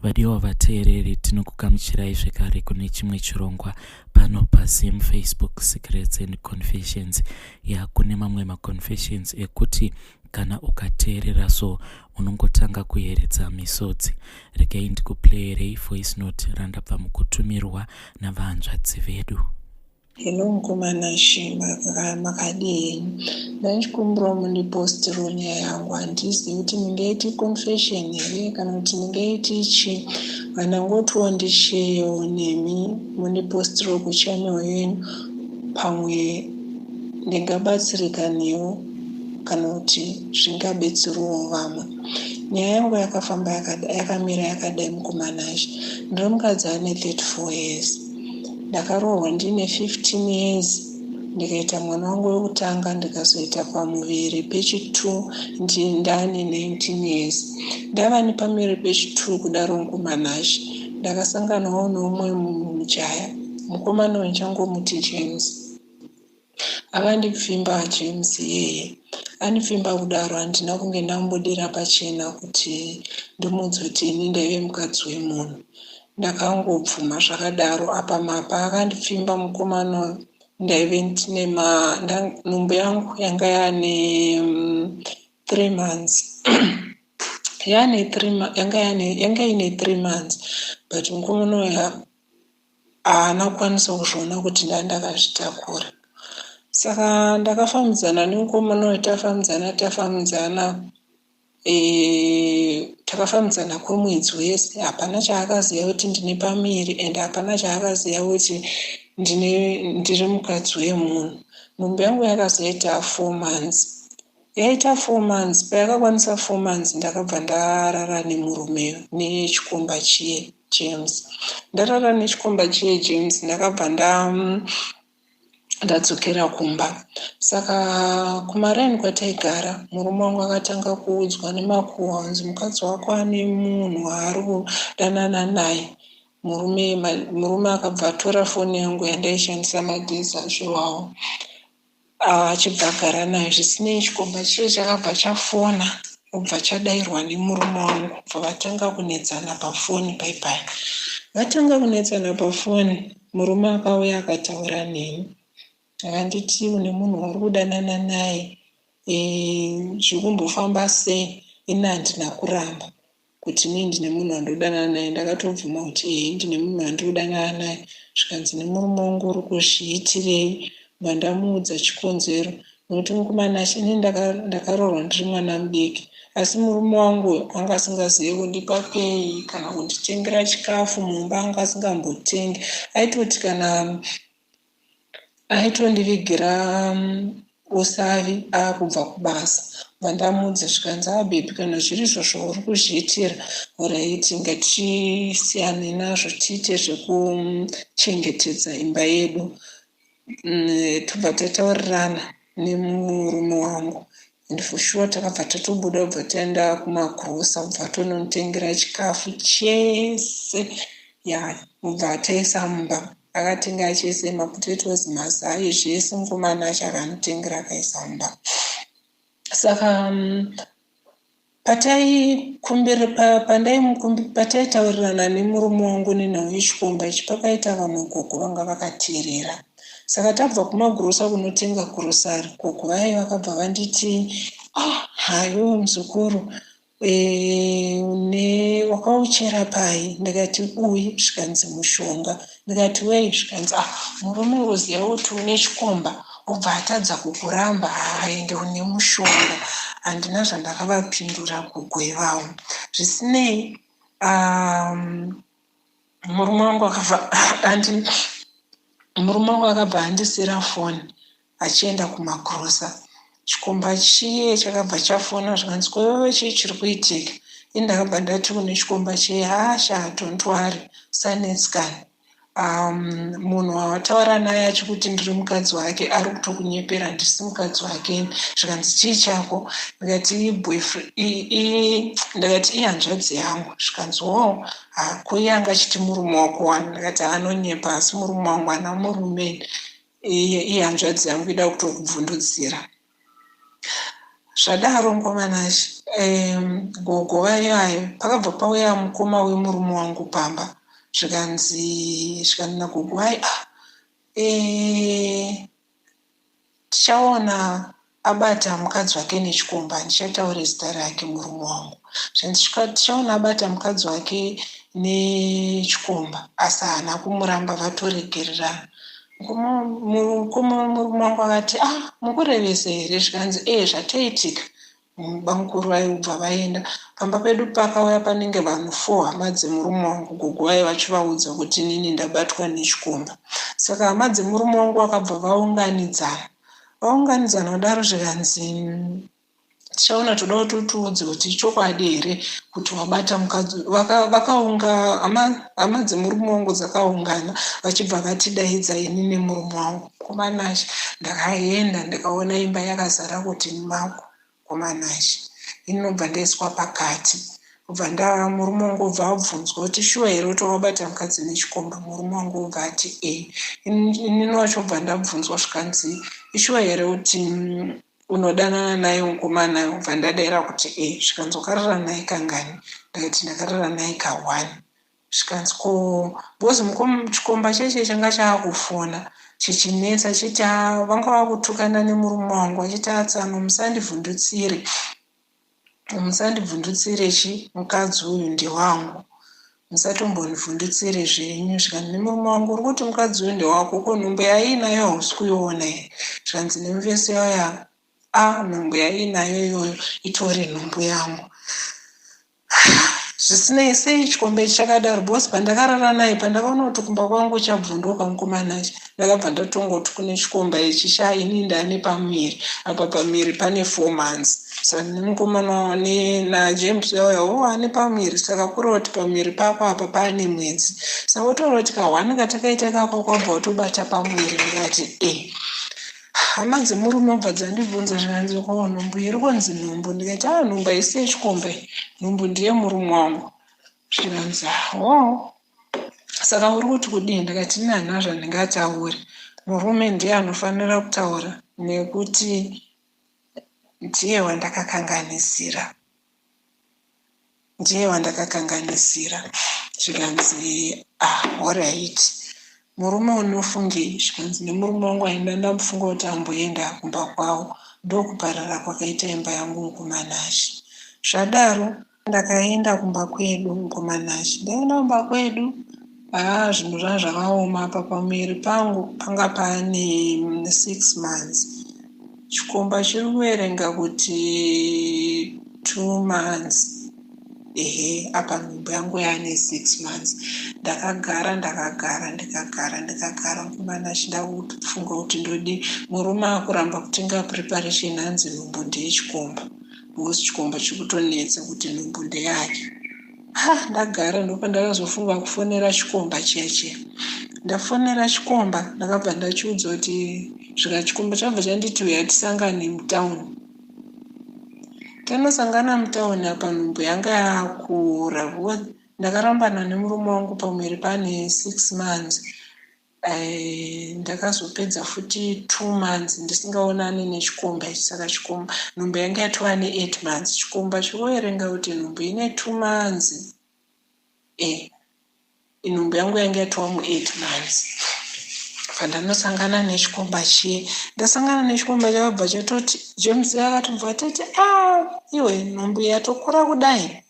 Vadiwa vateereri, tinokugamuchirai zvekare kune chimwe chirongwa pano paZim Facebook Secrets and Confessions. Ya, kune mamwe maconfessions ekuti kana ukateerera so unongotanga kuyeredza misodzi. Regai ndikuplayerei voice note randabva mukutumirwa navahanzvadzi vedu. Hello mukoma Nashe, makadii henyu? Ndaichikumbirawo mundipostirewo nyaya yangu, handizivi kuti ndingaiti confession here kana kuti ndingaiti chii, but ndangotiwo ndisheyewo nemi mundipostirewo kuchannel yenyu, pamwe ndingabatsirikanewo kana kuti zvingabetserewo vamwe. Nyaya yangu yakafamba yakamira yakadai mukoma Nashe, ndiri mukadzi ane 34 years. Ndakaroorwa ndine 15 years ndikaita mwana wangu wekutanga ndikazoita pamuviri pechi2 ndane 19 years. Ndava nepamuviri pechi2 kudaro mukumanashe ndakasanganawo neumwe mujaya mukomana uyu ndichangomuti James. Akandipfimba James iyeye. Andipfimba kudaro handina kunge ndambudira pachena kuti ndimuudze kuti ini ndaive mukadzi wemunhu. Ndakangobvuma zvakadaro. Apa mapa akandipfimba mukomana uyu ndaive ndine ma nhumbu yangu yanga yaane 3 months yaane 3 yanga yaane yanga ine 3 months, but mukomana uyu haana kukwanisa kuzviona kuti ndandakazvitakura. Saka ndakafambidzana nemukomana uyu, tafambidzana tafambidzana takafambidzana kwemwedzi wese. Hapana chaakaziva kuti ndine pamuviri and hapana chaakaziva kuti ndine ndiri mukadzi wemunhu. Nhumbu yangu yakazoita 4 months. Yaita 4 months, payakakwanisa 4 months, ndakabva ndarara nemurume, nechikomba chiye James. Ndarara nechikomba chiye James, ndakabva ndadzokera kumba. Saka kumaraini kwataigara, murume wangu akatanga kuudzwa nemakuhwa kunzi mukadzi wako ane munhu waari kudanana naye. Murume akabva atora foni yangu yandaishandisa madays acho iwawo, achibva agara nayo. Zvisinei, chikomba chiye chakabva chafona, kubva chadayirwa nemurume wangu. Kubva vatanga kunetsana pafoni. Paipai vatanga kunetsana pafoni, murume akauya akataura neni, akanditi, "Une munhu wauri kudanana naye, zviri kumbofamba sei?" Ini handina kuramba kuti inii ndine munhu wandodanana naye. Ndakatobvuma kuti ehe, ndine munhu wandiri kudanana naye. Zvikanzi nemurume wangu, "Uri kuzviitirei?" Bva ndamuudza chikonzero, nokuti mukomana, ini ndakaroorwa ndiri mwana mudiki, asi murume wangu anga asingazivi kundipa pay kana kunditengera chikafu mumba. Anga asingambotengi. Aitoti kana aitondivigira usavi akubva kubasa. Bva ndamuudza, zvikanzi, "A baby, kana zviri izvo zvauri kuzviitira, alright, ngatisiyane nazvo, tiite zvekuchengetedza imba yedu." Tobva tataurirana nemurume wangu and for sure takabva tatobuda, kubva taenda kumagrosa, kubva tononotengera chikafu chese, ya, kubva taisa mumba. Akatenga chese, mapotatoes, mazai, zvese. Mukomana acho akanotengera, akaisa mumba. Saka pataitaurirana nemurume wangu nenhau yechikomba ichi, pakaita vamwe gogo vanga vakateerera. Saka tabva kumagrosa kunotenga grocery, gogo vai vakabva vanditi, "Ah, hayo muzukuru, wakauchera pai?" Ndikati, "Uyi." Zvikanzi, "Mushonga." Ndikati, "Wei?" Zvikanzi, "Ah, murume uziva kuti une chikomba, obva atadza kukuramba. Haende une mushonga." Handina zvandakavapindura gogo ivavo. Zvisinei, murume wangu akabva andisira foni achienda kumagrosa. Chikomba chiye chakabva chafona, zvikanzi, "Kwewewe, chii chiri kuitika?" Ini ndakabva ndati kune chikomba chiye, "Hasha, don't worry, usanetsikana. Munhu wawataura naye achikuti ndiri mukadzi wake ari kutokunyepera. Ndisi mukadzi wake." Zvikanzi, "Chii chako?" Ndikati, Ndikati, "Ihanzvadzi yangu." Zvikanzi, "O, hako, iye anga achiti murume wako wani." Ndikati, "Anonyepa, asi murume wangu ana murume. Ihanzvadzi yangu, ida kutokubvundudzira." Zvadaro mukomana gogo vaye pakabva pauya mukoma wemurume wangu pamba zvikanzi zvikanzi nagogo vai ah tichaona abata mukadzi wake nechikomba handichataure zita rake murume wangu zvanzi tichaona abata mukadzi wake nechikomba asi haana kumuramba vatoregererana mukoma wemurume wangu akati ah mukurevesa here zvikanzi ee zvatoitika Bamukuru vaibva vaenda pamba pedu pakauya panenge vanhu 4 hama dzemurume wangu gogo vaye vachivaudza kuti inini ndabatwa nechikomba saka hama dzemurume wangu vakabva vaunganidzana vaunganidzana kudaro zvikanzi tichaona toda kuti utiudze kuti ichokwadi here kuti wabata mukadzi vakaunga hama hama dzemurume wangu dzakaungana vachibva vatidaidza ini nemurume wangu komanashe ndakaenda ndikaona imba yakazara kuti maku komanashe inobva ndaiswa pakati kubva nda murume wangu obva abvunzwa kuti shuwa here kuti wabata mukadzi nechikomba murume wangu obva ati e inini wacho obva ndabvunzwa zvikanzi ishuwa here kuti unodanana naye mukomana ubva ndadaira kuti e zvikanzi wakarara naye kangani ndakati ndakarara naye ka1 zvikanzi ko because chikomba cheche changa chaakufona chichinetsa chiti vanga vakutukana nemurume wangu achiti atsano musandivhundutsire musandivhundutsire chi mukadzi uyu ndewangu musatombondivhundutsire zvenyu zvikanzi nemurume wangu uri kuti mukadzi uyu ndewako ko nhumbu yaiinayo hausi kuiona here zvikanzi nemuvesi yaya a nhumbu yaiinayo iyoyo itori nhumbu yangu Zvisinei, sei chikomba ichi chakadaro because pandakarara naye pandakaona kuti kumba kwangu chabvunduka mukomana ichi ndakabva ndatongoti kune chikomba ichi sha ini ndane pamuviri apa pamuviri pane 4 months saka nemukomana naJames uya wo ane pamuviri saka kureva kuti pamuviri pako apa pane mwedzi saka wotaura kuti kahwani katakaita kako kwabva watobata pamuviri ndikati e eh. Hama dzemurume obva dzandibvunza zvikanzi ko nhumbu iri kunzi nhumbu ndikati ah nhumbu haisi yechikomba iyi nhumbu ndiye murume wangu zvikanzi ho saka uri kuti kudii ndikati ini handina zvandingataure murume ndiye anofanira kutaura nekuti ndiye wandakakanganisira Ndiye wandakakanganisira zvikanzi ah horaiti murume unofungei zvikanzi nemurume wangu aenda ndamufunga kuti amboenda kumba kwavo ndokuparara kwakaita imba yangu mukoma Nashe. Zvadaro ndakaenda kumba kwedu mukoma Nashe. Ndaenda kumba kwedu haa zvinhu zvanga zvakaoma apa pamuviri pangu panga pane 6 months Chikomba chiri kuverenga kuti 2 months ehe apa nhumbu yangu yaane 6 months. Ndakagara ndakagara ndikagara ndikagara mukomana achida kufunga kuti ndodii. Murume akuramba kutenga preparation hanzi nhumbu ndeyechikomba because chikomba chiri kutonetsa kuti nhumbu ndeyake. Ha ndagara ndopandakazofunga kufonera chikomba chiya chiya. Ndafonera chikomba ndakabva ndachiudza kuti svika chikomba chabva chanditi uya tisangane mutown. Tanosangana mutown apa nhumbu yanga yakura ndakarambana nemurume wangu pamuviri pane 6 months. Ndakazopedza futi 2 months ndisingaonani nechikomba ichi saka chikomba nhumbu yanga yatova ne 8 months chikomba chikuverenga kuti nhumbu ine 2 months nhumbu yangu yanga yatova mu 8 months pandanosangana nechikomba chiye ndasangana nechikomba chakabva chatoti James akatobva atoti ah iwe nhumbu yatokura kudai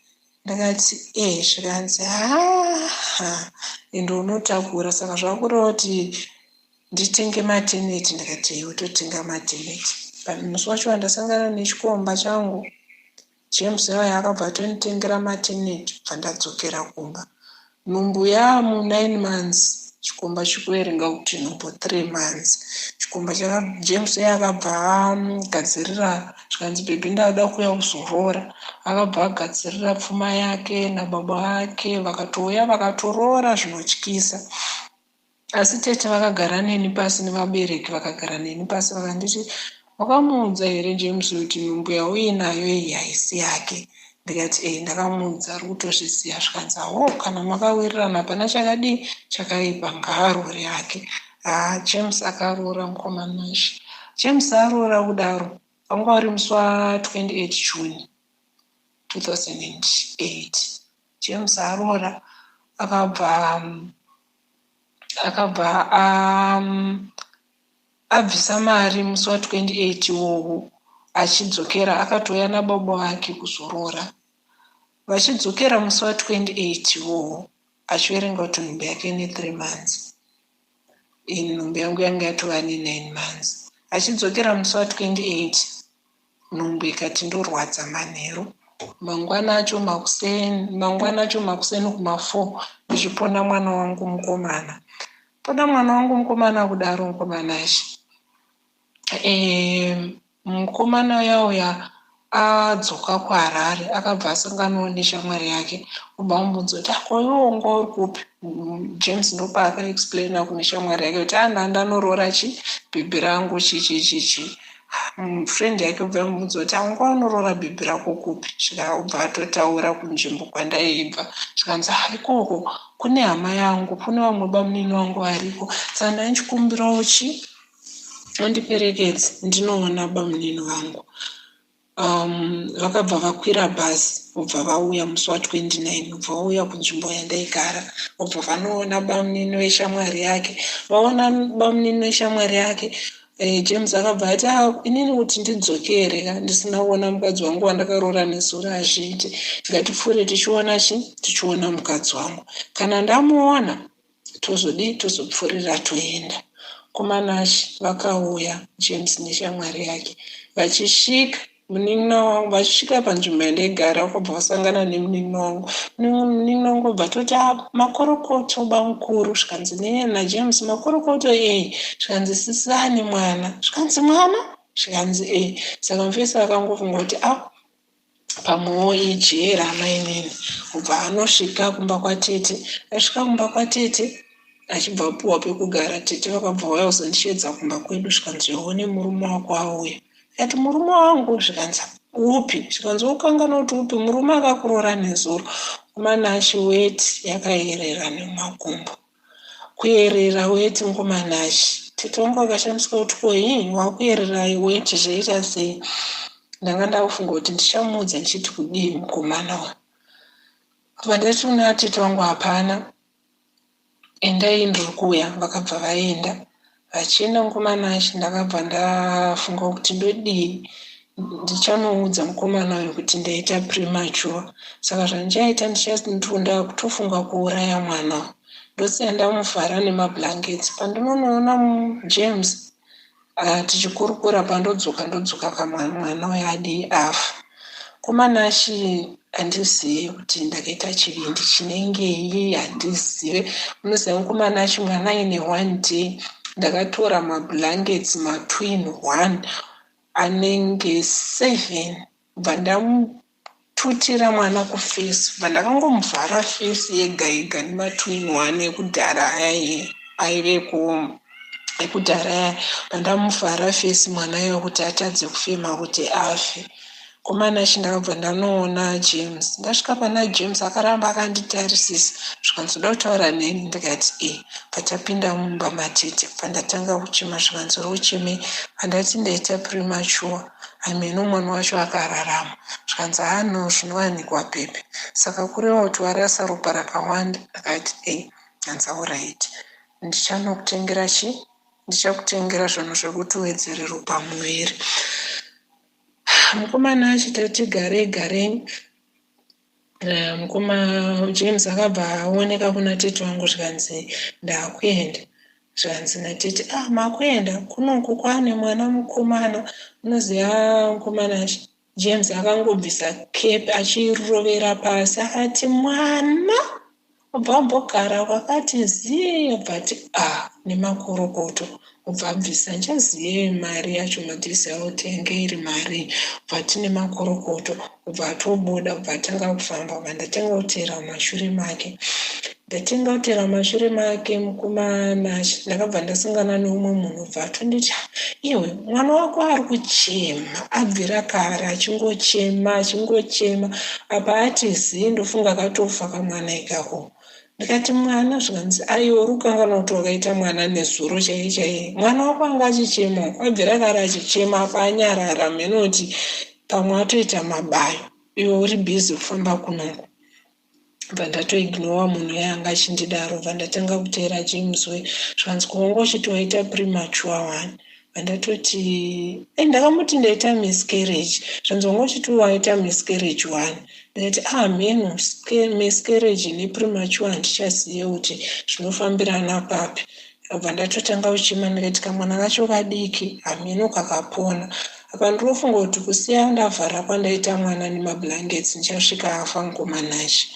Ndakati eh zvikanzi haa ende unotakura saka zvakureva kuti nditenge mateneti ndikati ehe wototenga mateneti. Musi wacho wandasangana nechikomba changu James auya akabva atonditengera mateneti bva ndadzokera kumba. Nhumbu yamu 9 months chikomba chikuverenga kuti nhumbu 3 months. Chikomba chaka James uya akabva agadzirira zvikanzi bhebhi ndada kuuya kuzoroora. Akabva agadzirira pfuma yake nababa vake vakatouya vakatoroora zvinotyisa. Asi tete vakagara neni pasi nevabereki vakagara neni pasi vakanditi wakamuudza here James kuti nhumbu yauinayo iyi haisi yake ndikati ee ndakamuudza ari kutozviziva zvikanzi hoo kana makawirirana hapana chakadii chakaipa ngaaroore hake haa James akaroora mukoma Nashe James aroora kudaro. Wanga uri musi wa 28 June 2008. James aroora akabva akabva um, abvisa mari musi wa 28 iwowo achidzokera akatouya nababa vake kuzoroora. Vachidzokera musi wa 28 iwowo achiverenga kuti nhumbu yake ine 3 months. Ini nhumbu yangu yanga yatova ne9 months. Achidzokera musi wa 28 nhumbu ikati ndorwadza manheru. Mangwana acho makuseni, mangwana acho makuseni kuma4 ndichipona mwana wangu mukomana. Pona mwana wangu mukomana kudaro mukomana ichi. E, mukomana uya uya adzoka kuHarare akabva asanganawo neshamwari yake obva amubvunza kuti ko iwe wanga uri kupi. James ndopaakaexplaina kune shamwari yake kuti ah ndandanoroora chi bhebhi rangu chi chi chi chi. Friend yake obva amubvunza kuti wanga wanoroora bhebhi rako kupi. Obva atotaura kunzvimbo kwandaibva. Zvikanzi ah ikoko kune hama yangu kune vamwe bamunini vangu variko saka ndaichikumbirawo chi undiperekedze ndinoona bamunini vangu. Vakabva vakwira bhazi vobva vauya musi wa29 vobva vauya kunzvimbo yandaigara vobva vanoona bamunini weshamwari yake. Vaona bamunini weshamwari yake James akabva ati ah, inini kuti ndidzokere ka ndisina kuona mukadzi wangu wandakaroora nezuro hazviiti ngatipfuure tichiona chi tichiona mukadzi wangu kana ndamuona tozodii tozopfuurira toenda kumanashi. Vakauya James neshamwari yake vachisvika munin'ina wangu vachisvika panzvimbo yandaigara vakabva vasangana nemunin'ina wangu. Munin'ina wangu obva toti ah, makorokoto bamukuru. Zvikanzi neye naJames makorokoto ei. Zvikanzi sisani mwana. Zvikanzi mwana. Zvikanzi ei. Saka mufesi akangofunga kuti ah, pamwewo ijera amainini. Ubva anosvika kumba kwatete. Asvika kumba kwatete achibva apuwa pekugara. Tete vakabva vauya kuzondisheedza kumba kwedu. Zvikanzi one murume wako auya. Ndikati murume wangu? Zvikanzi upi? Zvikanzi ukanganwa kuti upi murume akakuroora nezuro. Manashi weti yakayerera nemakumbo. Kuyerera weti ngomanashi. Tete wangu akashamisika kuti ko hii wakuyerera weti zvaita sei. Ndanga ndakufunga kuti ndichamuudza ndichiti kudii mukomana uyu. Pandati kuna tete wangu hapana endai ndiri kuuya. Vakabva vaenda. Vachienda mukomanashi ndakabva ndafunga kuti ndodii ndichanoudza mukomana uyu kuti ndaita premature. Saka zvandichaita ndichatunda kutofunga kuuraya mwana uyu. Ndosiya ndamuvhara nemablankets. Pandinonoona James tichikurukura pandodzoka ndodzoka kamwana uyu adii afa. Komanashi handizivi kuti ndakaita chivindi chinengei handizive. Munoziva mukomanashi mwana aine one day ndakatora mablankets matwin one anenge 7 bva ndamututira mwana kuface bva ndakangomuvhara face yega yega nematwin one ekudhara aya aive ekudhara aya pandamuvhara face mwana iyoyo kuti atadze kufema kuti afe. Komanashi ndakabva ndanoona James. Ndasvika pana James akaramba akanditarisisa zvikanzi uda kutaura neni. Ndikati e. Patapinda mumba matete pandatanga kuchema zvikanzi uri kuchemei. Pandati ndaita premature hameno mwana wacho akararama. Zvikanzi hano zvinowanikwa pepe. Saka kureva kuti warasa ropa rakawanda. Ndakati e. Zvikanzi alright ndichanokutengera chi ndichakutengera zvinhu zvekuti uwedzere ropa muviri. Mukomana achitati garei garei mukoma James akabva aoneka kuna tete wangu zvikanzi ndakuenda. Zvikanzi natete ah makuenda kunoku kwane mwana mukomana. Unoziva mukomana James akangobvisa cap achirovera pasi akati mwana obva ambogara kwakati zii obva ati ah nemakorokoto obva abvisa ndichazive mari yacho madhezi aotenge iri mari obva ati nemakorokoto obva atobuda obva atanga kufamba obva ndatanga kuteera mumashure make. Ndatenga kuteera mumashure make mukomana ndakabva ndasangana neumwe munhu obva atonditi iwe mwana wako ari kuchema abvira kare achingochema achingochema apa ati zii ndofunga akatofa kamwana ikako. Ndikati mwana zvikanzi aiwa uri kukanganwa kuti wakaita mwana nezuro chaiye chaiye. Mwana wako anga achichema uko abvira kare achichema apa anyarara mheno kuti pamwe atoita mabayo iwe uri busy kufamba kunoku. Bva ndatoignowa munhu uya anga achindidaro bva ndatanga kuteera James we zvikanzi ko wanga uchiti waita premature wani bva ndatoti eh, ndakamuti ndaita miscarriage zvanzi wanga uchiti waita miscarriage wani ndikati ah mheno miscarriage nepremature handichazive kuti zvinofambirana papi ndabva ndatotanga kuchema ndikati kamwana kacho kadiki hameno kakapona apa ndinofunga kuti kusiya ndavhara kwandaita mwana nemablankets ndichasvika afa mukomanachi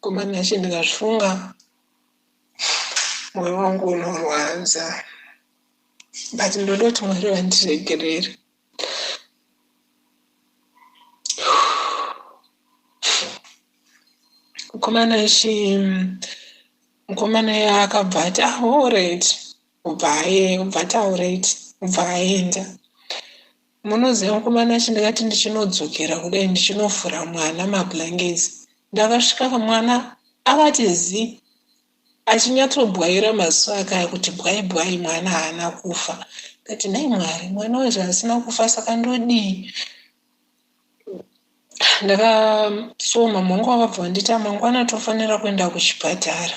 Komanachi ndikazvifunga mwoyo wangu unorwadza but ndoda kuti Mwari vandiregerere. Mukomana ichi mukomana iye akabva ati ah alright ubva ubva ati alright ubva aenda. Munoziva mukomana ichi ndakati ndichinodzokera kudai ndichinovhura mwana mablankets ndakasvika mwana akati zii Achinyatsobwaira maziso ake aya kuti bwai bwai mwana haana kufa. Ndikati nhai Mwari mwana uyu zvaasina kufa saka ndodii? Ndaka so mama vangu vakabva vanditi mangwana tofanira kuenda kuchipatara.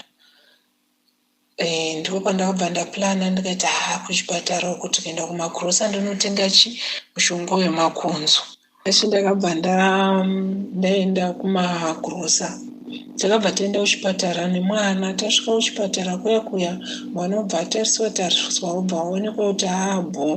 Eh, ndipo pandakabva ndaplana ndikati haa kuchipatara uku tikaenda kumagrosa ndinotenga chi mushonga wemakonzo. Asi ndakabva ndaenda kumagrosa takabva taenda kuchipatara nemwana tasvika kuchipatara kuya kuya mwana obva atariswa tariswa obva aonekwa kuti haabho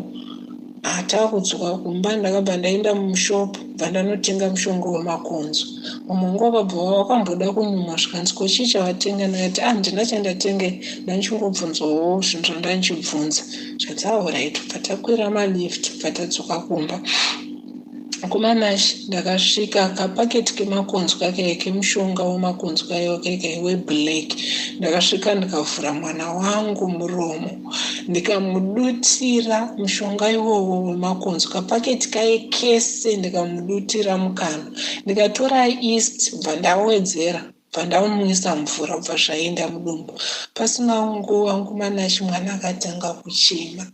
takudzoka kumba ndakabva ndaenda mushop bva ndanotenga mushonga wemakonzo mumwe wangu wakabva wakamboda kunyumwa zvikanzi ko chii chawatenga ndikati ah ndina chandatenga ndandichingobvunzawo zvinhu zvandandichibvunza zvikanzi aorit bva takwira malift bva tadzoka kumba KumaNash ndakasvika kapaketi kemakonzo kake kemushonga wemakonzo kaiwa keke weblack ndakasvika ndikavhura mwana wangu muromo ndikamudutira mushonga iwowo wemakonzo kapaketi kaye kese ndikamudutira mukanwa ndikatora east bva ndawedzera bva ndamumwisa mvura bva zvaenda mudumbu pasina nguva ngumanashi mwana akatanga kuchema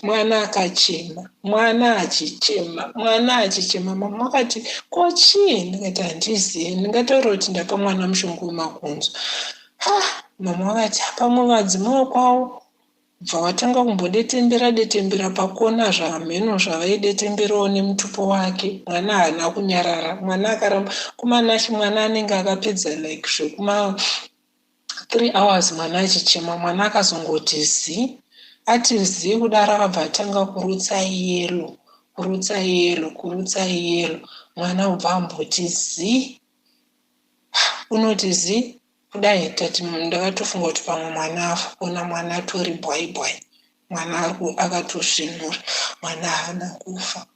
mwana akachema mwana achichema mwana achichema mama vakati ko chii ndikati handizivi ndingataura kuti ndapa mwana mushonga wemakunzo ha mama vakati pamwe vadzimawo kwavo bva watanga kumbodetembera detembera pakona zvamheno zvavaidetemberawo nemutupo wake mwana haana kunyarara mwana akaramba kumanashi mwana anenge akapedza like zvekuma 3 hours mwana achichema mwana akazongoti zii ati zii kudaro akabva atanga kurutsa yelo kurutsa yelo kurutsa yelo mwana ubva amboti zii unoti zii kudai tati ndakatofunga kuti pamwe mwana afa ona mwana atori bwai bwai mwana akatosvinura mwana haana kufa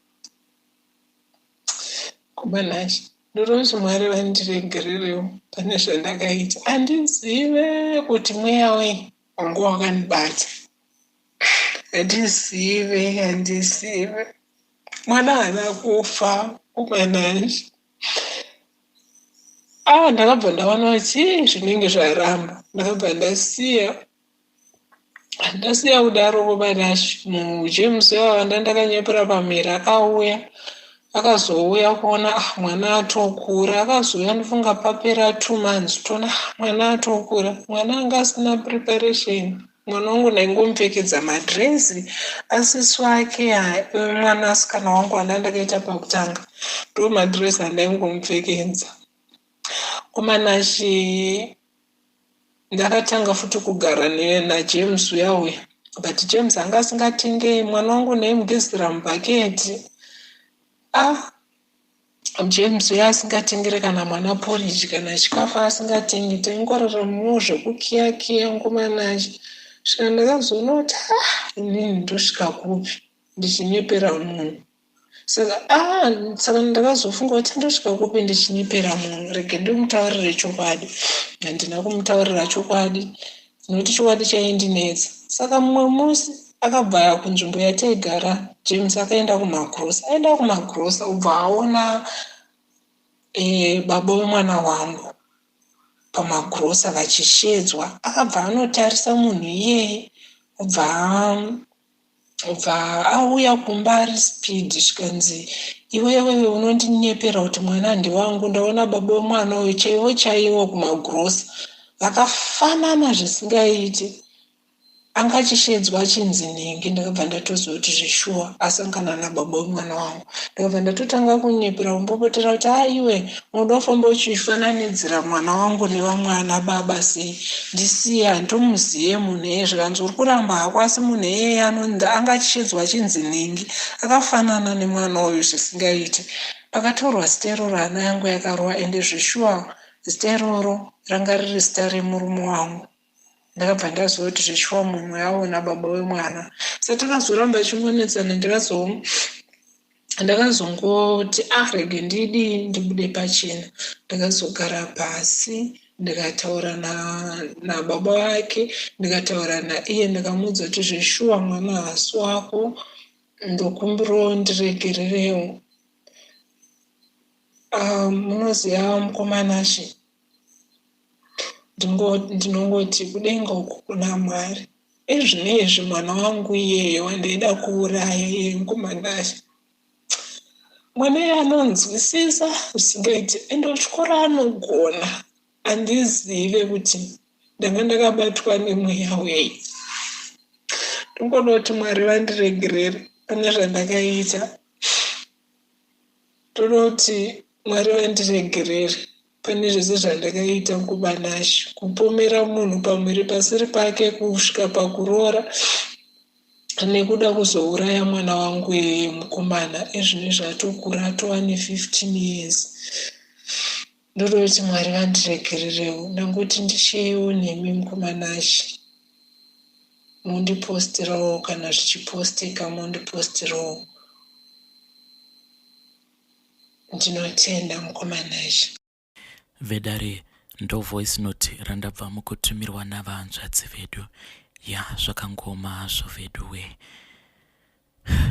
Kuba nhasi ndinoti Mwari vandiregererewo pane zvandakaita. Handizive kuti mweya wei wanga wakandibata. Handizive, handizive. Mwana haana kufa kuba nhasi. Ah, ndakabva ndaona kuti zvinenge zvaramba. Ndakabva ndasiya Ndasiya kudaro Barash muJames uya wandandakanyepera pamhiri akauya akazouya kuona ah, mwana atokura akazouya ndofunga papera 2 months toona ah, mwana atokura mwana anga asina preparation mwana wangu ndaingomupfekedza madresi asisi wake mwana asikana wangu wandandakaita pakutanga ndo madresi andaingomupfekedza Komanashi ndakatanga futi kugara naJames uya uya but James anga asingatengei mwana wangu ndaimugezera mubhaketi ah James uya asingatengere kana mwana porridge kana chikafu asingatengi taingoraramawo zvekukiya kiya ngomanashi svika ndakazoona kuti ah inini ndosvika kupi ndichinyepera munhu Saka ah saka ndakazofunga kuti ndosvika kupi ndichinyepera munhu rege ndimutaurire chokwadi. Handina kumutaurira chokwadi nokuti chokwadi chaindinetsa. Saka mumwe musi Akabva kunzvimbo yataigara James akaenda kumagrosa. Aenda kumagrosa obva aona e, baba wemwana wangu pamagrosa vachishedzwa. Akabva anotarisa munhu iyeye obva obva auya kumba ari speed zvikanzi iwewe unondinyepera kuti mwana ndewangu ndaona baba wemwana uyu chaivo chaivo kumagrosa vakafanana zvisingaiti Anga achishedzwa achinzi nhingi ndakabva ndatoziva kuti zveshuwa asangana nababa wemwana wangu. Ndakabva ndatotanga kunyepera kumbopotera kuti aiwe unoda kufamba uchifananidzira mwana wangu nevamwe ana baba sei ndisiye handitomuzive munhu iyeye zvikanzi uri kuramba hako asi munhu iyeye anonzi anga achishedzwa achinzi nhingi akafanana nemwana uyu zvisingaite. Pakatorwa zita iroro hana yangu yakarova ende zveshuwa zita iroro ranga riri zita remurume wangu. Ndakabva ndaziva kuti zveshuwa munhu aona baba wemwana. Sa takazoramba tichingonetsana ndikazo ndakazongoti ah rege ndidii ndibude pachena. Ndakazogara pasi ndikataura nababa na vake ndikataura naiye ndikamuudza kuti zveshuwa mwana haasi wako ndokumbirawo ndiregererewo. Ah, munoziva mukoma Nashe Ndinongoti kudenga uku kuna Mwari. Ezvinezvi mwana wangu iyeye wandaida kuuraya iyeye mukomanashe. Mwana iye anonzwisisa zvisingaiti ende kuchikoro anogona. Handizive kuti ndanga ndakabatwa nemweya wei. Ndingoda kuti Mwari vandiregerere pane zvandakaita. Ndoda kuti Mwari vandiregerere pane zvese zvandakaita kuBanashe. Kupomera munhu pamhiri pasiri pake kusvika pakuroora nekuda kuzouraya mwana wangu iyeye mukomana ezvinezvi atokura atova ne 15 years. Ndoda kuti Mwari vandiregererewo. Ndangoti ndisheyewo nemi mukoma Nashe. Mondipostirawo kana zvichiposteka mondipostirawo. Ndinotenda mukoma Nashe. Vedare ndo voice note randabva mukutumirwa navahanzvadzi vedu. Ya zvakangooma hazvo veduwe.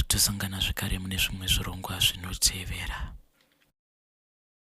Tosangana zvekare mune zvimwe zvirongwa zvinotevera.